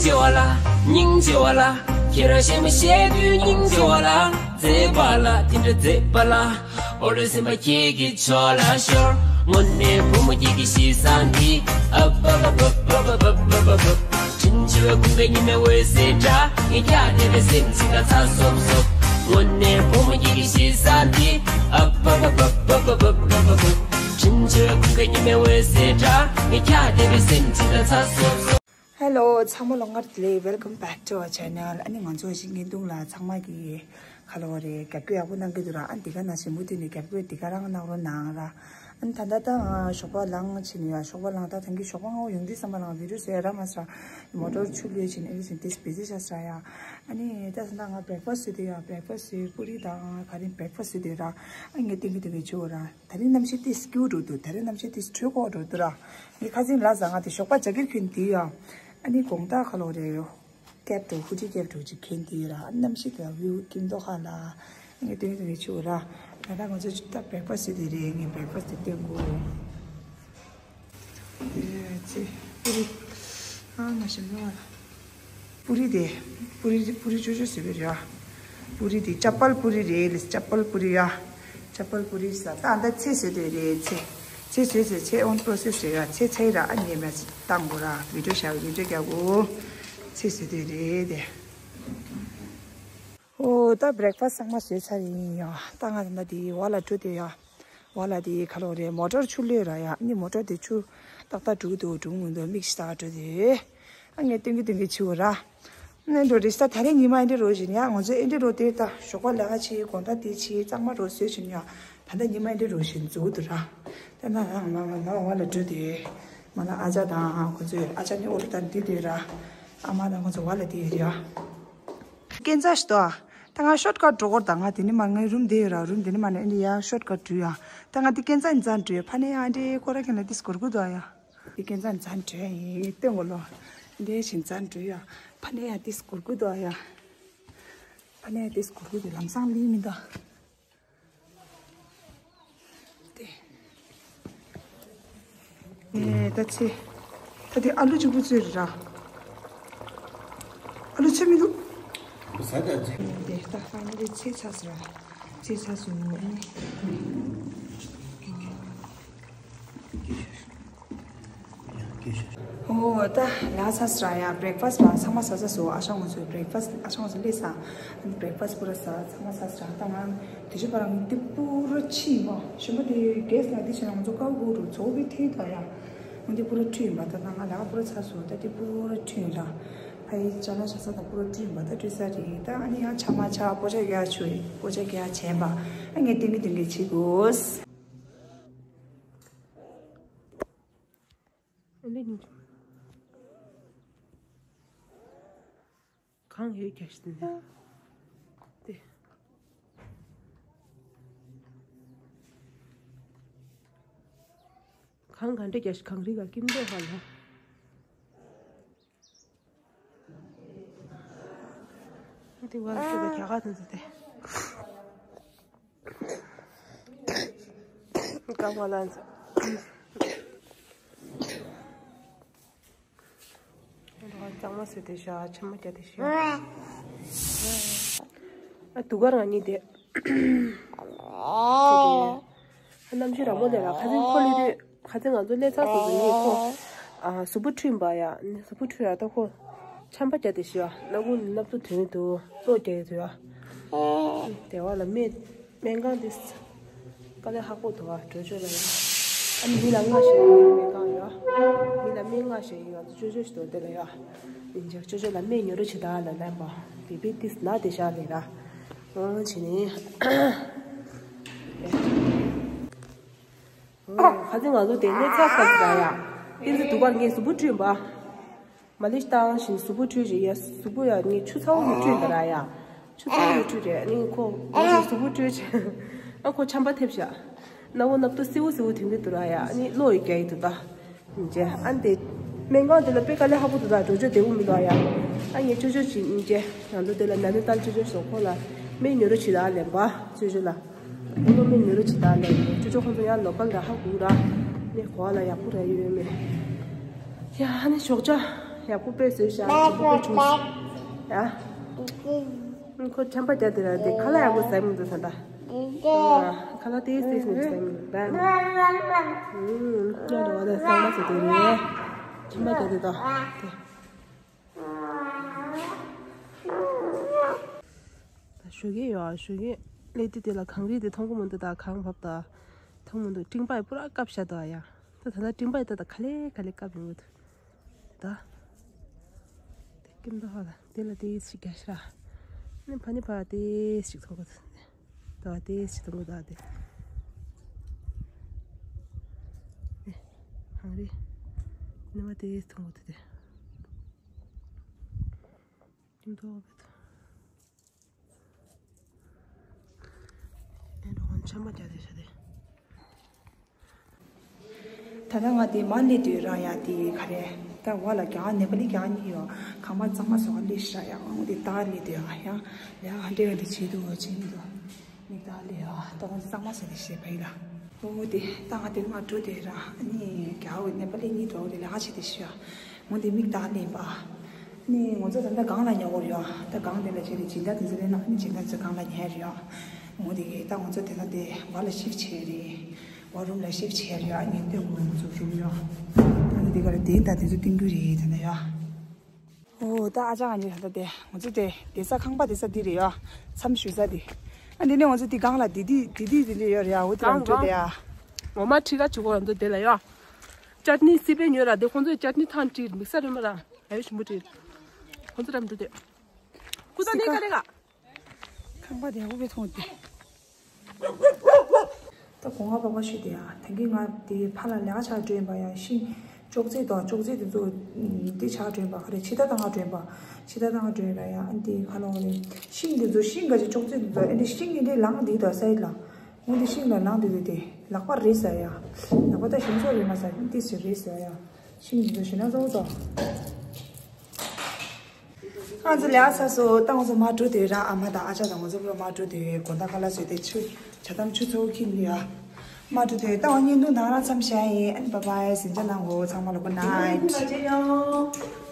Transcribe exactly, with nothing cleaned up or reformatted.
ཆེ་བ་ལ། སྙིང་རྗེ་བ་ལ། ཁྱེད་རང་གཞས་མ་བཤད་དུས་སྙིང་རྗེ་བ་ལ། མཛེས་པ་ལ་དེ་འདྲ་མཛེས་པ་ལ། ཨོ་རེ་སེམས་པ་ཁྱེད་ཀྱི་ཕྱོགས་ལ་ཤོར། དངོས་གནས་བུ་མོ་ཁྱེད་ཀྱི་གཤིས་བཟང་འདི། ཨ་བ་བ་བ། དྲིན་ཆེ་བའི་ཀུན་དགའ་ཉི་མའི་འོད་ཟེར་འདྲ། ངས་ཀྱང་དེ་བས་སེམས་ཅིག་ལ་ཚ་སོབ་སོབ། དངོས་གནས་བུ་མོ་ཁྱེད་ཀྱི་གཤིས་བཟང་འདི། ཨ་བ་བ་བ། དྲིན་ཆེ་བའི་ཀུན་དགའ་ཉི་མའི་འོད་ཟེར་འདྲ། ངས་ཀྱང་དེ་བས་སེམས་ཅིག་ལ་ཚ་སོབ་སོབ། ཧེ་ལོ། ཚང་མ་ལོ་སྔར་དེ་ལས། Welcome back to our channel. ཨ་ནི་ང་ཚོ་ཞིག་བརྙན་ཐུང་ལ་ཚང་མ་གི་ཁ་ལོ་རེ་རྒྱབ་སྐྱོར་ཡག་པོ་གནང་གི་འདུག་ར། ཨ་འདི་ག་ནང་བཞིན་མུ་མཐུད་ནས་རྒྱབ་སྐྱོར་འདི་ག་རང་གནང་རོགས་གནང་ར། ཨ་ནི་ད་ལྟ་ད་ང་ཞོགས་པ་ལངས་ཕྱིན་ཡ། ཞོགས་པ་ལངས། ད་ཐང་གི་ཞོགས་པ་སྔ་པོ་ཡོང་དུས་ཙམ་པ་ལ་ང་བི་ཌིའོ་བཟོ་ཡ་རག་མ་སོང་། མོ་ཊར་ཆུ་ལུད་ཕྱིན། ཨ་ནི་ཟིན་ཏིས་བི་ཟི་ཆགས་སོང་ཡ། ཨ་ནི་ད་ད་ང་བྷི་རེག་ཕ་སི་ཊི་བཟོས་དུས་ཡ། བྷི་རེག་ཕ་སི་ཊི་བཟོས། པུ་རི་དང་ག་རེ་བྷི་རེག་ཕ་སི་ཊི་བཟོས་དུས་ར། ཨ་ངས་ཏིང་གི་ཏིང་གི་བྱེད་འོ་ར། ད་རིང་གནམ་གཤིས་ཏིས་སྐྱིད་པོ་འགྲོ་འདུག་ད་རིང་གནམ་གཤིས་ཏིས་དྲོད་ཁོག་འགྲོ་འདུག་ར། ངས་ཁ་སང་ལ་ཟ་ང་དེ་ཞོགས་པ་ཇ་ཀེཊ་གྱོན་དེ་ཡ། ཨ་ནི་དགོང་དག་ཁ་ལོ་རེ། ཀེབ་དང་ཧུ་ཌི་ཀེབ་དང་ཅིག་གྱོན་དེ་ཡ་ར། ཨ་གནམ་གཤིས་དེ་བིའུ་ཀིམ་དོ་ཧ་ལ། ངས་ཏིང་གི་ཏིང་གི་བྱེད་འོ་ར། ད་ལྟ་ང་ཚོ་ད་བྷི་རེག་ཕ་སི་ཊི་དེ་རེད། ངས་བྷི་རེག་ཕ་སི་ཊི་དེ་སྟོན་དགོས། ཨེ་ཙི། པུ་རི། ཨ་ང་ཞིམ་ལོ་བ་ལ། པུ་རི་དེ། པུ་རི། པུ་རི་ཅོ་ཅོ་ཟེར་བའི་རེད་ཨ། པུ་རི་དེ་ཅ་པལ་པུ་རི་རེད་ལེ། ཅ་པལ་པུ་རི་ཡ། ཅ་པལ་པུ་རི་ཟ། ད་ཨ་ད་ཚེ་བཟོས་དེ་རེད། ཚེ། ཚེ་བཟོས་ཚེ། ཚེ་ཨོན་པོ་རོ་སེ་སི་རེད་ཡ། ཚེ་ཚེ་ར། ཨ་ཉེ་མ་བཏང་དགོས་ར། བི་ཌིའོ་བཞག་བི་ཌིའོ་རྒྱག་དགོས། ཚེ་བཟོས་དེ་རེད་དེ། ཨོ་ད་བྷི་རེག་ཕ་སི་ཊི་ཚང་མ་བཟོས་ཚར་ཡིན་ཡ། ད་ང་ད་ལྟ་དེ་བ་ལ་འགྲོ་དེ་ཡ། བ་ལ་དེ་ཁ་ལོ་རེད། མོ་ཊར་ཆུ་ལུད་ར་ཡ། ཨ་ནི་མོ་ཊར་དེ་ཆུ་ཏག་ཏག་འགྲོ་གི་འདུག་འགྲོ་མི་འདུག་མིག་ཤི་ཏག་འགྲོ་དེ། ཨ་ངས་སྟོན་གི་སྟོན་གི་བྱེད་འོ་ར། ནས་འགྲོ་རེ་ཤི་ད། ད་རེས་ཉི་མ་ཨེ་འདྲ་རོ་བཞིན་ཡ། ང་ཚོ་ཨེ་འདྲ་རོ་དེ་ད་ཞོགས་པ་ལས་ཀ་ཆེ། དགོང་དག་དེ་ཆེ། གཙང་མ་རོ་བཟོས་བཞིན་ཡ། ད་ལྟ་ཉི་མ་ཨེ་འདྲ་རོ་བཞིན་འཛུལ་འདུག་ར། ད་ན་ང་ང་ང་ང་བ་ལ་འགྲོ་དེ། མ་ལ་ཨ་ཅག་དང་ཁོ་ཚོས། ཨ་ཅག་ནི་ཨོ་ལི་དང་འདི་དེ་ར། ཨ་མ་དང་ཁོ་ཚོ་བ་ལ་དེ་ཡོད་ཡ། སྐས་འཛེག་ཞིག་ཏོ། ད་ང་ཤོར་ཀཊ་འགྲོ་དགོས། ད་ང་དེ་ནས་མར་ངའི་རུམ་དེ་ཡོད་ར། རུམ་དེ་ནས་མར་ནས་ཨ་ནི་ཡར་ཤོར་ཀཊ་འགྲོ་ཡ། ད་ང་དེ་སྐས་འཛེག་འཛེག་འགྲོ་ཡ། ཕ་ནས་ཡར་འདྲེ་ཀོ་ར་ཁེ་ན་དིས་གོར་གུ་དོ་ཡ། དེ་སྐས་འཛེག་འཛེག་འགྲོ་ཡ་ཡིན། སྟོན་གོ་ལོ། འདྲེ་ཞིག་འཛེག་འགྲོ་ཡ། ཕ་ནས་ཡར་དིས་གོར་གུ་དོ་ཡ། ཕ་ནས་ཡར་དིས་གོར་གུ་དེ་ལམ་སང་ལི་མི་འདུག་དེ། ཨེ་ད་ཚེ། ད་དེ་ཨ་ལུ་གཅིག་པུ་ཚོད་རེད་ར། ཨ་ལུ་ཚོད་མི་འདུག་ཟ་ད་ཚེ། དེ་ད་ཧྥ་ནལ་ལི་ཚེ་ཚར་སོང་ར། ཚེ་ཚར་སོང་ཨ་ནི། ཨོ་ད་ལ་ས་སྲ་ཡ། བྷི་རེག་ཕ་སི་ཊི་ར་ཚང་མ་ཟ་ས་སོ། ཨ་ཞང་ང་ཚོའི་བྷི་རེག་ཕ་སི་ཊི། ཨ་ཞང་ང་ཚོ་སླེབས་ས། བྷི་རེག་ཕ་སི་ཊི་པུ་ར་ཟ། ཚང་མ་ཟ་སྲ། ད་ང་དེ་ཆུ་པ་རང་དེ་པུ་ར་ཕྱི་མ་ཞིམ་པོ་དེ་གེས་ལ་དེ་ཆུ་ང་ཚོ་ཀའུ་གུ་རུ་ཚོ་བི་ཐེ་ད་ཡ། ང་དེ་པུ་ར་ཁྲུས་ཡིན་པ། ད་ད་ང་ལ་པུ་ར་ཚ་སོ། ད་དེ་པུ་ར་ཁྲུས་ཡིན་ར། ཕ་ཡི་ཅ་ལག་བཞག་ས་དང་པུ་ར་ཁྲུས་ཡིན་པ། ད་ཁྲུས་ས་རེད། ད་ཨ་ནི་ཡང་ཆ་མ་ཆ་པོ་ཆ་རྒྱ་ཆུ་རེད། པོ་ཆ་རྒྱ་ཆེན་པ། ཨ་ངས་ཏིང་གི་ཏིང་གི་བྱེད་དགོས། འདི་ནི་གང་ཡོད་རྒྱ་ཤི་ནས་དེ། གང་ག་འདྲ་རྒྱ་ཤི་གང་རིག་ག་ཀིམ་དོ་ཧ་ལ། དེ་བར་ཤོད་པའི་རྒྱ་གར་དུ་འཛུལ་ཏེ། ཀ་བ་ལ་འཛུལ། གཙང་མ་བཟོས་ཏེ་བཞག་ཆེན་མོ་བརྒྱབ་སྟེ་བཞག་ཨ་དུ་གར་ང་གཉིས་བསྡད། ཨ་གནམ་གཤིས་ར་མོ་དེ་ལ་ཁ་སང་ཁོ་ལུས་དུས། ཁ་སང་ང་ཚོ་སླེབས་ཚར་སོང་ཟེར་ནས་ཁོ། ཨ་གཟུགས་པོ་འཁྲུད་པ་ཡ། གཟུགས་པོ་འཁྲུད་ཡ། ད་ཁོ་ཆམ་པ་བརྒྱབ་སྟེ་ཤི་བ། སྣ་ཁུང་ནས་སྣབས་ཚུ་ཐོན་འདུག་གློ་རྒྱག་གི་འདུག་ཡ། དེ་བ་ལ་སྨན། སྨན་ཁང་དེ་དཀའ་ལས་ཁག་པོ་འདུག་ག་འགྲོ་ཆོག་ལ་ཡ། ཨ་ནི་མི་ལ་མངགས་བཞག་ཡོད་སྨན་ཁང་ཡ། མི་ལ་སྨན་མངགས་བཞག་ཡོད། ང་ཚོ་ཅོ་ཅོ་ཞིག་འདུག་དེ་ལ་ཡ། ཡིན་ཅག་ཅོ་ཅོ་ལ་སྨན་ཉོ་རོགས་བྱེད་ད་ལ་ལན་པ། བི་བི་ཏིས་ན་དེ་ཤ་ལེ་ར། འོང་བྱེད་ནི། ཁ་སང་ང་ཚོ་དེ་སླེབས་ཚར་ས་ཟེར་ཡ། ཨིན་ཙི་དུ་བར་ངས་གཟུགས་པོ་བཀྲུས་པ། མ་ལེ་བཏང་བཞིན་གཟུགས་པོ་བཀྲུས་རེད་ཡ། གཟུགས་པོ་ཡ་ངས་ཆུ་ཚ་བོ་ནས་བཀྲུས་འདུག་ར་ཡ། ཆུ་ཚ་བོ་ནས་བཀྲུས་རེད། ཨ་ནི་ཁོ་ང་ཚོ་གཟུགས་པོ་བཀྲུས་བྱས། ཨ་ཁོ་ཆམ་པ་ཐེབས་བཞག་སྣ་བོ་སྣབས་ཏོ་སེའུ་སེའུ་དེང་གི་འདུག་ར་ཡ། ཨ་ནི་གློ་ཡི་རྒྱ་ཡི་འདུག་ད། ཨ་ནི་དེ་སྨན་ཁང་དེ་ལ་དཔེ་དཀའ་ལས་ཁག་པོ་འདུག་ད། འགྲོ་ཆོག་བདེ་པོ་མི་འདུག་ཡ། ཨ་ངས་ཅོ་ཅོ་ཅིག་ཨ་ནི་ང་ཚོ་དེ་ལ་ན་ནི་ཏལ་ཅོ་ཅོ་ཞོག་ཁོ་ལ་སྨན་ཉོ་རོགས་བྱེད་ད་ལན་པ་ཅོ་ཅོ་ལ། ཁོ་ལོ་སྨན་ཉོ་རོགས་བྱེད་ད་ལན་ཅོ་ཅོ་ཁོ་ཚོ་ཡང་ལོ་ཀལ་ལ་ཧ་གོ་ར། ནི་གོ་བ་ལ་ཡག་པོ་ར་ཡོད་མེད། ཡ་ཨ་ནི་ཞོགས་ཇ། ཡག་པོ་དཔེ་བཟོས་ཤག་ཡག་པོ་དཔེ་བྱུང་ཤག་ཡ། ཁོ་ཆམ་པ་རྒྱག་དེ་ར་དེ་ཁ་ལག་ཡག་པོ་ཟ་མི་འདུག་ད་ལྟ། ཁ་ལག་ཏོག་ཙམ་ཟ་མི་འདུག་ད། ཨུམ། ཉལ་རེ་བ་ད་གཙང་མ་བཟོ་དེ་རེད། ཆམ་པ་རྒྱག་དེ་ད། དེ། ད་ཞོགས་ཀས་ཡོད་ཨ། ཞོགས་ཀས་སླེབས་དུས་དེ་ལ་གངས་རི་དེ་མཐོང་གི་མི་འདུག་ད་གངས་བབས་ད། མཐོང་མི་འདུག་སྤྲིན་པ་ཡི་པུ་ར་བཀབ་བཞག་འདུག་ཨ་ཡ། ད་ད་ལྟ་སྤྲིན་པ་ཡི་ད་ད་ག་ལེ་ག་ལེ་བཀབ་ཡོང་གི་འདུག་ད། དེ་སྐྱིད་མདོག་ཧ་ལ་དེ་ལ་དེ་ཞིག་རྒྱ་ཤ་ར། ནི་ཕ་ནི་ཕ་དེ་ཞིག་མཐོང་གི་འདུག་ད་དེ་ཞིག་མཐོང་གི་འདུག་ཨ་དེ། ཨེ། གངས་རི། ནི་མ་དེ་མཐོང་གི་འདུག་དེ། ཀིམ་ཐོག་བེད། ཨེ་འགྲོ་ཧོན་ཆམ་པ་རྒྱག་དེ་ཤ་དེ། ད་ལྟ་ང་དེ་མར་སླེབས་དུས་རང་ཡ་དེ་ག་རེ། ད་བ་ལ་རྒྱ་ནེ་པ་ལི་རྒྱ་གཉིས་ཡོད། ཁང་པ་གཙང་མ་བཟོ་ག་སླེབས་ཤ་ཡ། འོ་དེ་ད་སླེབས་དུས་ཡ་ཡ་ལས་ཀ་འདི་བྱེད་དུ་བྱེད་ཀྱི་འདུག་མིག་ད་ལས་ཡ་ད་ཁོང་གཙང་མ་བཟོ་དེ་ཤེས་པ་ཡིན་ལ། འོ་དེ་ད་ང་དེ་མར་འགྲོ་དུས་རང་ཨ་ནི་རྒྱ་བོད་ནེ་པ་ལི་གཉིས་འགྲོ་དེ་ལས་ཀ་བྱེད་དེ་ཤ་ཡ། འོ་དེ་མིག་ད་ལས་པ། ནི་ང་ཚོ་ད་ལྟ་སྒང་ལ་ཉལ་གོ་རེད་ཡ། ད་སྒང་དེ་ལ་བྱས་ཏེ་སྦྱིན་བདག་དེ་ཚོ་སླེབས་ན་ཨ་ནི་སྦྱིན་བདག་ཚོ་སྒང་ལ་ཉལ་རེད་ཡ། འོ་དེ་གི་ད་ང་ཚོ་དེ་ན་དེ་བ་ལ་ཤིབ་བྱས་རེད། བ་རུམ་ལ་ཤིབ་བྱས་རེད་ཡ། ཨ་ནི་སྟོན་དགོས་ང་ཚོ་རུམ་ཡ། ཨ་ནི་དེ་ག་ལ་དེ་ད་དེ་ཚོ་སྟོན་རྒྱུ་རེད་ད་ན་ཡ། འོ་ད་ཨ་ཅག་ང་གཉིས་ད་ལྟ་དེ་ང་ཚོ་དེ་བསྡད་ས་ཁང་པ་བསྡད་ས་འདི་རེད་ཡ། མཚམས་ཞུ་ས་དེ། ཨ་འདི་ནས་ང་ཚོ་དེ་སྒང་ལ་དེ་དེ་དེ་དེ་དེ་འདྲ་ཡོད་རེད་ཡ། འོ་དེ་ལ་འགྲོ་དེ་ཡ། ངོ་མ་ཁྲི་ཀ་བྱེད་གོ་ང་ཚོ་དེ་ལ་ཡ། ཅར་ནི་སི་པན་ཉོས་ར་དེ་ཁོང་ཚོས་ཅར་ནི་ཐང་བྲིས་མིག་སར་རེད་མ་ར། ཡ་ཡོ་ཞིམ་པོ་བྲིས། ཁོང་ཚོ་རམ་འགྲོ་དེ། ཀུ་ད་ནི་ཀ་རེ་ག་ཁང་པ་དེ་འོ་བའི་ཐོང་དེ། ད་གོང་ང་པགས་པ་ཞུས་དེ་ཡ། ད་གིན་ང་དེ་ཕ་ལ་ལས་ཀ་ཆགས་འགྲོ་ཡིན་པ་ཡ། ཤིང་ཅོག་ཙེ་དང་ཅོག་ཙེ་དེ་ཚོ་དེ་ཆགས་འགྲོ་ཡིན་པ་ག་རེ། ཕྱི་ད་ད་ང་འགྲོ་ཡིན་པ། ཕྱི་ད་ད་ང་འགྲོ་ཡིན་པ་ཡ། ཨ་འདི་ཁ་ལོ་རེ། ཤིང་དེ་ཚོ་ཤིང་ག་ཅིག་ཅོག་ཙེ་དེ་ཚོ་ཨ་འདི་ཤིང་གི་འདི་ལངས་འདི་ད་སའི་ལ། འོ་འདི་ཤིང་ལ་ལངས་འདི་དེ་དེ་ལག་པ་རེད་ས་ཡ། ལག་པ་ད་ཞིམ་ཚོ་རེད་མ་ས་འདི་ཞིག་རེད་ས་ཡ། ཤིང་འདི་ཚོ་ཞིམ་ན་ཚོ་ཚོ། ང་ཚོ་ལས་ས་སོ་ཏང་ཚོ་མ་འགྲོ་དེ་ར། ཨ་མ་དང་ཨ་ཅག་དང་ང་ཚོ་བུ་མ་འགྲོ་དེ་དགོང་དག་ཁ་ལག་བཟོས་ཏེ་ཆུ་ཇ་དམ་ཆུ་ཚོ་ཁྱིམ་ལ་ཡ། མ་འགྲོ་དེ་ཏང་བརྙན་ཐུང་དང་རང་མཚམས་བཞག་ཡིན། ཨན་བྷའི་བྷའི། གཟིམ་འཇག་གནང་གོ། ཚང་མ་ལ་གུཌ་ནའིཊ།